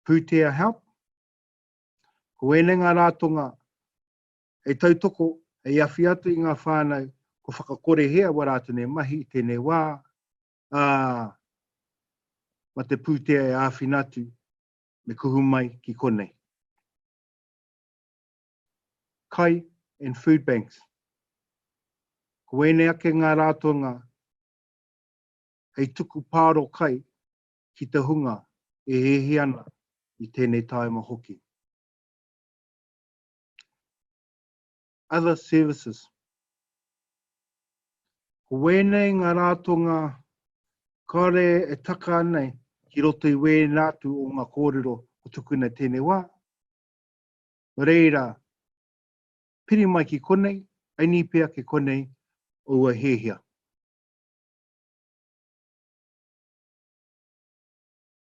Pūtea Help, Ko ēnei ngā rātonga hei tautoko, hei awhi atu i ngā whānau kua whakakorehia wā rātou nei mahi i tēnei wā, ā, ma te pūtea e āwhina atu me kuhu mai ki konei. Kai and Food Banks. Ko ēnei ake ngā rātonga hei tuku pāro kai ki te hunga e hiahia ana i tēnei tāima hoki. Other services. Ko wēnei ngā rātonga kāore e taka ana ki roto i wēnā atu o ngā kōrero ko tukuna i tēnei wā. Nō reira, piri mai ki konei, aini pea ki konei oua hiahia.